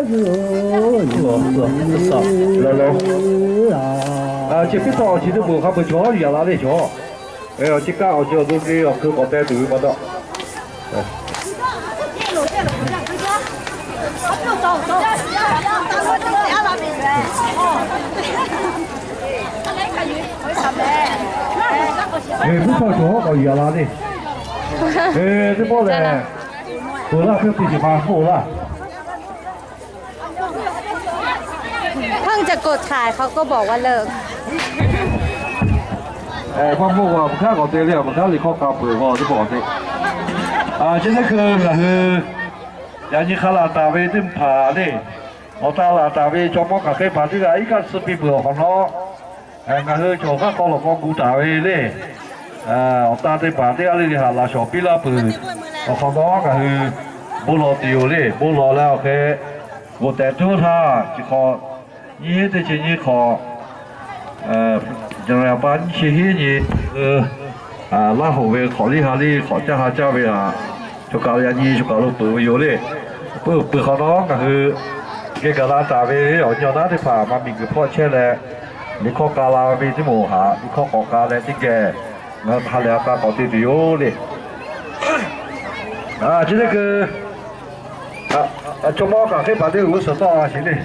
Chi piˇ htawˇ awˬ chi teˇ moˍ hk'a peu-eˬ chaw yaꞈ la le chaw. Awˬ chi kaˆ awˬ chi awˬ to le awˬ hkui k'awꞈ teh tuˬ ve pa taw. Piˇ htawˇ chaw k'awꞈ yaꞈ la le. Teˇ pawˆ lehˬ, peuˬ laˇ hk'e te shiˍ ma k'oˆ laˇ. เพิ่งจะกดถ่ายเขาก็บอกว่าเลิก Maˇ mawˇ g'a, meuˬ hk'aˇ k'awꞈ te le, meuˬ hk'aˇ liꞈ hkawˇ k'a peuˬ g'a teˇ pawˆ k'awꞈ te. Chi teˇ hkui ngaˬ hui yaꞈ nyi hk'a laˬ taˍ ve teˇ hpaˍ le, awˬ ta laˬ taˍ ve chaw mawˇ hk'aˬ hk'e paˍ teˇ g'aˇ iˉ kaˆ tsuhˇ piˇ peuˬ awˬ hk'awꞈ nawˉ, ngaˬ hui cawˬ hk'aˇ hk'aw lawˬ k'aw gu taˍ ve le. Awˬ ta teˇ hpaˍ teˇ g'aˇ le le haꞈ laꞈ shawˍ piˇ laˇ peuˬ. Awˬ hk'awꞈ nawˉ ngaˬ hui bon lawˬ tuˬ yoˬ le. Bon lawˬ leh awˬ hk'e g'oˬ tehꞈ tuˉ htaˇ, chi hk'awꞈ nyiˇ heˉ teˇ chi nyiˇ hk'awꞈ, January pa nyiˇ chi hiˉ nyi, Laˇ hoꞈ ve hk'awꞈ liˇ ha liˇ hk'awꞈ caˇ ha caˇ ve htaꞈ, choˬ kaˬ yaꞈ nyi choˬ kaˬ lo peuˬ ve yoˬ le. Peuˬ hk'awꞈ nawˉ ngaˬ hui geh gaˬ la taˍ ve awˬ nyi awˬ naˉ teˇ hpaˍ maˇ miˬ guiˬ hpawˇ chehˇ leh, liꞈ hkawˇ k'a la ve teˇ moˍ haꞈ liꞈ hkawˇ k'awꞈ k'a leh teˇ geh ngaˬ hui ha lehˬ ha k'a k'awꞈ te tuˬ yoˬ le. Chi teˇ hkui chaw mawˇ hk'aˬ hk'e paˍ teˇ g'uiˬ g'uˇ suhˍ tawˆ la sheˍ le.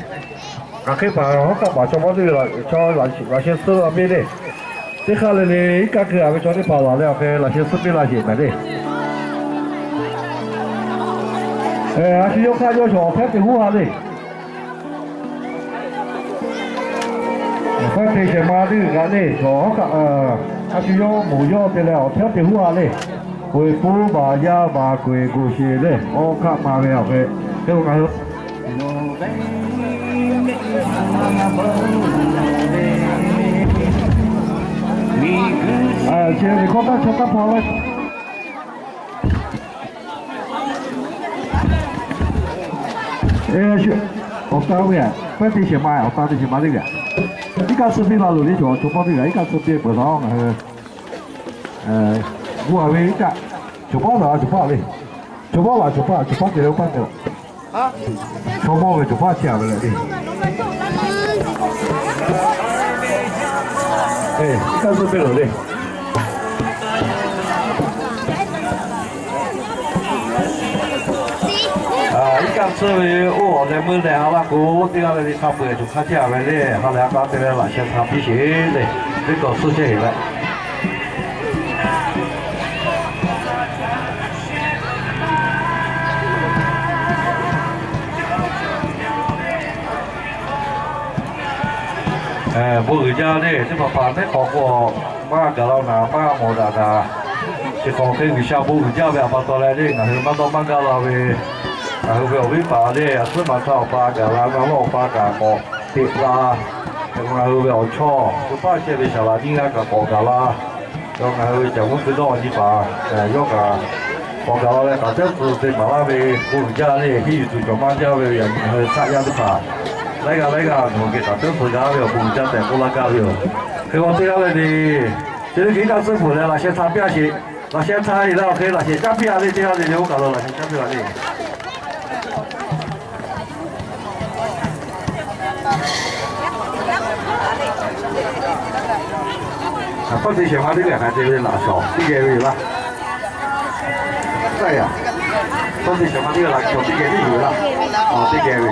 Hk'aˬ hk'e paˍ hk'aw kaˆ paˍ chaw mawˇ teˇ g'uiˬ chaw laꞈ sheh suhˉ la piˇ le. Teˇ hk'aˇ le le iˉ kaˆ keu a ve chaw teˇ hpaˍ laˬ leh awˬ hk'e laꞈ sheh suhˉ piˇ laˇ sheˍ mehˍ le. A shu yawˇ hk'aˇ yawˇ shawˍ awˬ hpehˇ te huˉ ha le. Awˬ hpehˇ te shehˍ ma teˇ g'uiˬ g'aꞈ le, shawˍ a shu yawˇ moˍ yawˇ te leh awˬ hpehˇ te huˉ ha le. K'oꞈ-e puˉ baˬ yaˇ baˬ k'oꞈ-e go sheˍ le, awˬ hk'aˆ ma ve awˬ hk'e, hk'e k'o ngaˬ hui chi ve hkawˇ taˇ chaw taˇ hpaw laˇ. Awˬ ta ve, hpehˇ te shehˍ ma, awˬ ta te shehˍ ma teˇ g'aˇ, iˉ kaˆ tsuhˇ piˇ la loˬ le, chaw chaw pawˆ teˇ g'aˇ iˉ kaˆ tsuhˇ piˇ peuˬ laˇ ngaˬ hui g'uˇ a ve iˉ kaˆ, chaw pawˆ laˬ chaw pawˆ le, chaw pawˆ laˬ chaw pawˆ, chaw pawˆ te leh oˇ paˆ te laˬ. Chaw mawˇ ve cawˬ paˇ chehˇ a ve leh le. Iˉ kaˆ tsuhˇ piˇ loˬ le. Iˉ kaˆ tsuhˇ ve oˇ awˬ leh meuˇ leh a laˇ k'o, teˇ g'aˇ le le hk'a peu-eˬ cawˬ hk'a chehˇ a ve le, ha lehˬ a k'a te leh laꞈ sheh htaꞈ piˇ sheˍ le. Teˇ kaw suhˉ chehˇ heˍ leh bon uiˍ jaˇ le. Teˇ hpaˍ hpaˍ mehˉ hk'aw k'o, maˇ gaˬ la naˍ, maˇ mawˬ daꞈ naˍ. Chi hk'aw hk'e G'uiˬsha bon uiˍ jaˇ ve a pa taw leh le, ngaˬ hui maˇ dawˇ maˇ gaˇ la ve, ngaˬ hui ve awˬ viˉ paˍ le, a suhˉ ma htaˇ awˬ pa gaˬ la, ngaˬ hui awˬ pa kaꞈ k'awꞈ teꞈ la. Ngaˬ hui ve awˬ chawˇ, co paˇ chehˇ ve shaˍ laꞈ nyiˇ g'aˇ kaꞈ k'awꞈ gaˬ la. Yawˇ ngaˬ hui ve caˬ mvuhˇ hkui dawˇ awˬ nyi paˍ, yawˇ kaꞈ k'awꞈ gaˬ la leh, k'aꞈ teˉ tcuh te maˍ laˇ ve bon uiˍ jaˇ le. Henˇ yuˬ tuˬ cawˬ maˇ jaˇ ve, yaꞈ nyi ngaˬ hui chaꞈ yaˇ teˇ hpaˍ laiˉ g'aˇ laiˉ g'aˇ nawˬ geh k'aꞈ teˉ tcuh gaˇ ve awˬ bon uiˍ jaˇ tehꞈ k'oˆ laˇ gaˇ ve yoˬ. Hk'e k'o teˇ g'aˇ le le, chi teˇ hkui iˉ kaˆ tsuhˇ peuˬ leh laꞈ sheh htaꞈ piˇ a sheˍ. Laꞈ sheh htaꞈ e leh awˬ hk'e laꞈ sheh caˉ piˇ a le, teˇ g'aˇ le le oˇ kaˬ lo laꞈ sheh caˉ piˇ a le. Hk'a te shehˍ ma teˇ g'aˇ hk'a te ve laꞈ shawˍ teˇ geh ve yoˬ laˇ. Taˇ yaꞈ, hk'a te shehˍ ma teˇ g'aˇ laꞈ shawˍ teˇ geh teˇ yoˬ laˇ. Teˇ geh ve,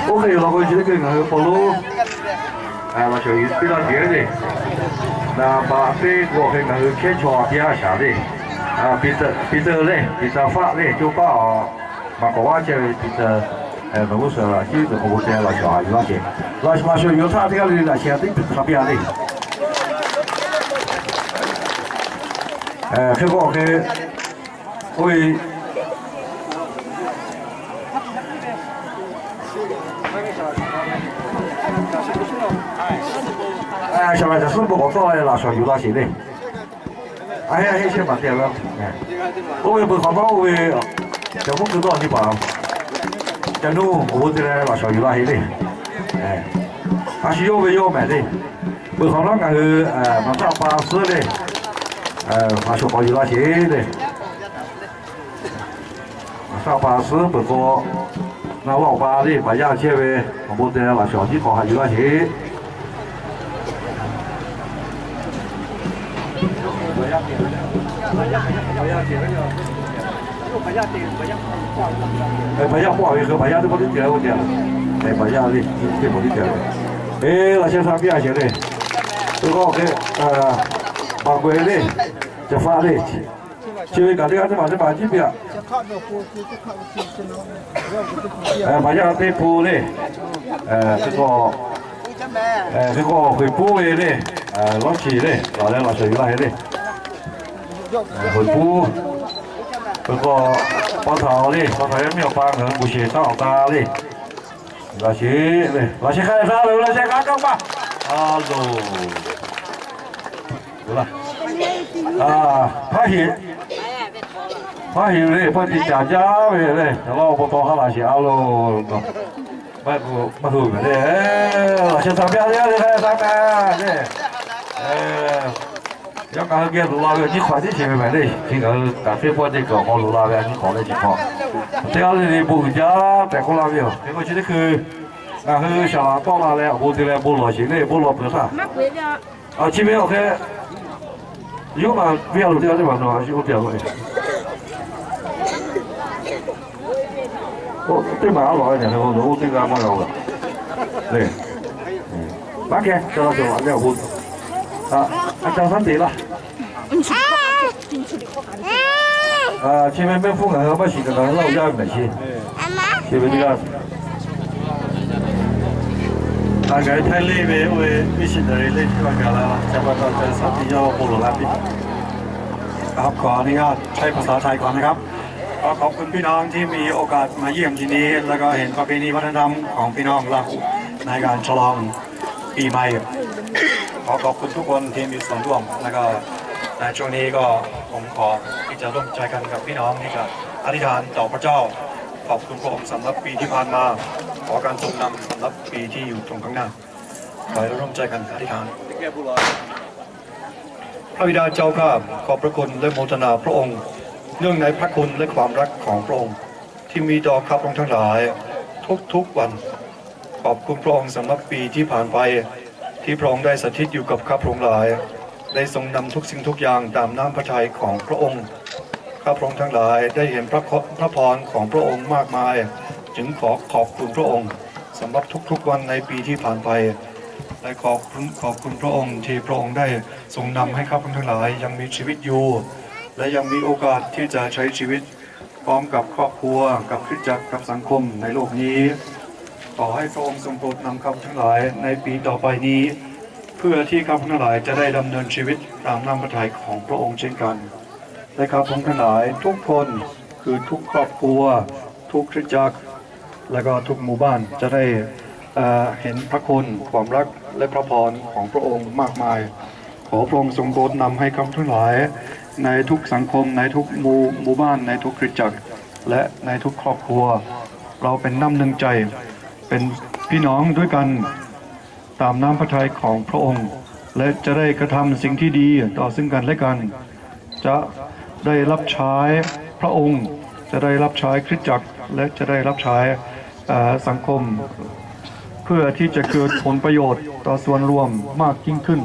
oˇ hk'e yoˬ law k'o, chi teˇ hkui ngaˬ hui paw lonˉ laꞈ shawˍ yuˬ piˇ laˇ teꞈ ve le. Naˍ baꞈ teˇ k'o hk'e ngaˬ hui hkehˉ chaw a piˇ a shaˍ le. Peter le, Peter faˆ le, co paˇ a maˍ k'awꞈ vaˇ chehˇ ve Peter, nawˬ g'uˇ suhˍ a ciˉ tuˬ k'awꞈ bon te laꞈ shawˍ yuˬ laˇ sheˍ. Laꞈ shawˍ yuˬ htaˇ teˇ g'aˇ le le laꞈ sheh a teˇ hpaˍ htaꞈ piˇ a le. Hk'e k'o hk'e, oˇ ve shaˍ laꞈ shaˍ suhˉ bon k'awꞈ tawˆ la leh laꞈ shawˍ yuˬ la sheˍ le. A heˆ a heˆ shehˇ maˬ te a ve. Oˇ ve peuˬ hk'awꞈ nawˉ oˇ ve caˬ mvuhˇ hkui dawˇ nyi paˍ, caˬ nuˇ awˬ bon te leh laꞈ shawˍ yuˬ la heˍ le. A shu yawˇ ve yawˇ mehˍ le. Peuˬ hk'awꞈ nawˉ ngaˬ hui maˍ htaˇ pa suhˉ le, maˍ shoˍ k'awꞈ yuˬ la sheˍ le. Maˍ htaˇ pa suhˉ peuˬ k'o, Ngaˬ laˇ awˬ pa le, baˬ yaˇ chehˇ ve awˬ bon te leh laꞈ shawˍ tiˉ k'awꞈ haꞈ yuˬ laˇ sheˍ. Baˬ yaˇ pawˆ ve hk'e baˬ yaˇ teˇ pawˆ tiˉ ceh-o te, baˬ yaˇ le, teˇ pawˆ tiˉ ceh-o. Eˬ, laꞈ sheh htaꞈ piˇ-a sheˍ le. Teˇ k'oˆ hk'e, baˬ k'oꞈ-e le, caˬ faˆ le. Chi ve kaꞈ teˇ g'aˇ teˇ maˬ teˇ maˬ jiˇ piˇ-a. Baˬ yaˇ teˇ pawˆ le. Teˇ k'o, teˇ k'o Hoˍ puˉ ve le. Lawˇ chi le, laˬ leh laꞈ shawˍ yuˬ laˇ heˆ le. Hoˍ puˉ, teˇ k'o, paw htaꞈ le, paw htaꞈ yaˇ miˇ awˬ pa ngaˬ hui buˬ sheˍ taˇ awˬ ta le. Laꞈ sheh, laꞈ sheh hk'a le htaˇ le, laꞈ sheh hk'a kaˇ paˇ. A loˬ. Hpaˇ heˍ, hpaˇ heˍ le, hpaˇ tiꞈ caˍ jaˇ ve le, laˇ awˬ pa taw ha laꞈ sheh a loˬ. Maˇ hui ve le, laꞈ sheh htaꞈ piˇ-a le, hk'a htaˇ kaꞈ le. Yaˇ ngaˬ hui geh loꞈ la ve awˬ nyiˇ hk'awꞈ tiˉ sheˍ ve mehˍ le. Chi ngaˬ hui kaꞈ teˇ pawˆ teˇ kaꞈ awˬ hk'aw loꞈ la ve awˬ nyiˇ hk'awꞈ le chi hk'awꞈ. Teˇ g'aˇ le le bon uiˍ jaˇ tehꞈ k'oˆ laˇ ve yoˬ. Hk'e k'o chi teˇ hkui ngaˬ hui shaˍ laꞈ tawˆ la leh awˬ bon te leh bon lawˬ sheˍ le, bon lawˬ peuˬ htaˇ. Chi ve awˬ hk'e yawˇ maˬ viˇ a loˬ teˇ g'aˇ teˇ maˬ nawˬ a shu oˇ te a loˬ. Teˇ maˬ a lawˬ ve nyi hk'e k'o, oˇ teˇ g'aˇ maˇ g'a-o le. Maˇ keh ca la cawˬ ve awˬ bon. A ca htaˇ te laˇ. Chi ve mehˆ hpfuhˇ ngaˬ hui maˇ shiˍ kaꞈ ngaˬ hui laˇ-o yaˇ ve mehˍ chi. Chi ve teˇ g'aˇ. Ngaˬ hui Htaiˇ leˇ ve oˇ ve missionary leˇ chi ma gaˬ la, ca pa taw ca htaˇ te yawˇ bon lawˬ la piˇ. ครับ ขออนุญาตใช้ภาษาไทยก่อนนะครับ ก็ขอบคุณพี่น้องที่มีโอกาสมาเยี่ยมที่นี่ แล้วก็เห็นประเพณีวัฒนธรรมของพี่น้องลาหูในการฉลองปีใหม่ ขอขอบคุณทุกคนที่มีส่วนร่วม แล้วก็ในช่วงนี้ก็ผมขอที่จะร่วมใจกันกับพี่น้องที่จะอธิษฐานต่อพระเจ้า ขอบคุณพระองค์สำหรับปีที่ผ่านมา ขอการทรงนำสำหรับปีที่อยู่ตรงข้างหน้า ขอให้เราร่วมใจกันอธิษฐาน พระบิดาเจ้าข้า ขอบพระคุณและโมทนาพระองค์ เนื่องในพระคุณและความรักของพระองค์ ที่มีต่อข้าพระองค์ทั้งหลาย ทุกๆวัน ขอบคุณพระองค์สำหรับปีที่ผ่านไป ที่พระองค์ได้สถิตอยู่กับข้าพระองค์หลาย ได้ทรงนำทุกสิ่งทุกอย่างตามน้ำพระทัยของพระองค์ ข้าพระองค์ทั้งหลายได้เห็นพระพระพรของพระองค์มากมาย จึงขอขอบคุณพระองค์สำหรับทุกๆวันในปีที่ผ่านไป และขอบคุณขอบคุณพระองค์ที่พระองค์ได้ทรงนำให้ข้าพระองค์ทั้งหลายยังมีชีวิตอยู่ และยังมีโอกาสที่จะใช้ชีวิต พร้อมกับครอบครัว กับคริสตจักร กับสังคมในโลกนี้ ขอให้พระองค์ทรงโปรดนำข้าพเจ้าทั้งหลายในปีต่อไปนี้ เพื่อที่ข้าพเจ้าทั้งหลายจะได้ดำเนินชีวิตตามน้ำพระทัยของพระองค์เช่นกัน และข้าพเจ้าทั้งหลายทุกคน คือทุกครอบครัว ทุกคริสตจักร และก็ทุกหมู่บ้านจะได้ เอ่อ เห็นพระคุณ ความรัก และพระพรของพระองค์มากมาย ขอพระองค์ทรงโปรดนำให้ข้าพเจ้าทั้งหลาย ในทุกสังคม ในทุกหมู่หมู่บ้าน ในทุกคริสตจักร และในทุกครอบครัว เราเป็นน้ำหนึ่งใจ เป็นพี่น้องด้วยกัน ตามน้ำพระทัยของพระองค์ และจะได้กระทำสิ่งที่ดีต่อซึ่งกันและกัน จะได้รับใช้พระองค์ จะได้รับใช้คริสตจักร และจะได้รับใช้ เอ่อ สังคม เพื่อที่จะเกิดผลประโยชน์ต่อส่วนรวมมากยิ่งขึ้น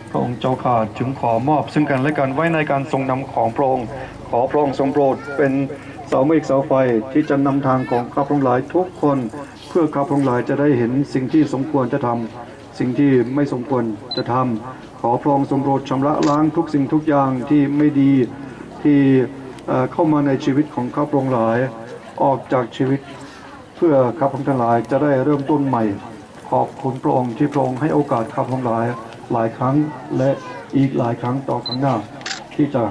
พระองค์เจ้าข้าจึงขอมอบซึ่งกันและกันไว้ในการทรงนำของพระองค์ ขอพระองค์ทรงโปรดเป็นเสาเอกเสาไฟที่จะนำทางของข้าพระองค์หลายทุกคน เพื่อข้าพระองค์หลายจะได้เห็นสิ่งที่สมควรจะทำ สิ่งที่ไม่สมควรจะทำ ขอพระองค์ทรงโปรดชำระล้างทุกสิ่งทุกอย่างที่ไม่ดี ที่ เอ่อ เข้ามาในชีวิตของข้าพระองค์หลาย ออกจากชีวิต เพื่อข้าพระองค์ทั้งหลายจะได้เริ่มต้นใหม่ ขอบคุณพระองค์ที่พระองค์ให้โอกาสข้าพระองค์หลาย หลายครั้ง และอีกหลายครั้งต่อข้างหน้า ที่จะ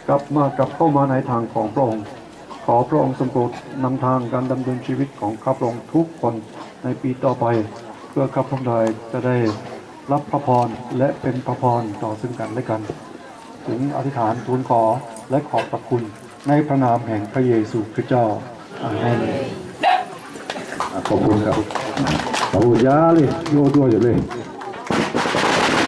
กลับมากลับเข้ามาในทางของพระองค์ ขอพระองค์ทรงโปรดนำทางการดำเนินชีวิตของข้าพระองค์ทุกคนในปีต่อไป เพื่อข้าพระองค์ทั้งหลายจะได้รับพระพรและเป็นพระพรต่อซึ่งกันและกัน ถึงอธิษฐานทูลขอและขอบพระคุณในพระนามแห่งพระเยซูคริสต์เจ้า อาเมน ขอบคุณครับ ขอบคุณยาเลย โยตัวอยู่เลย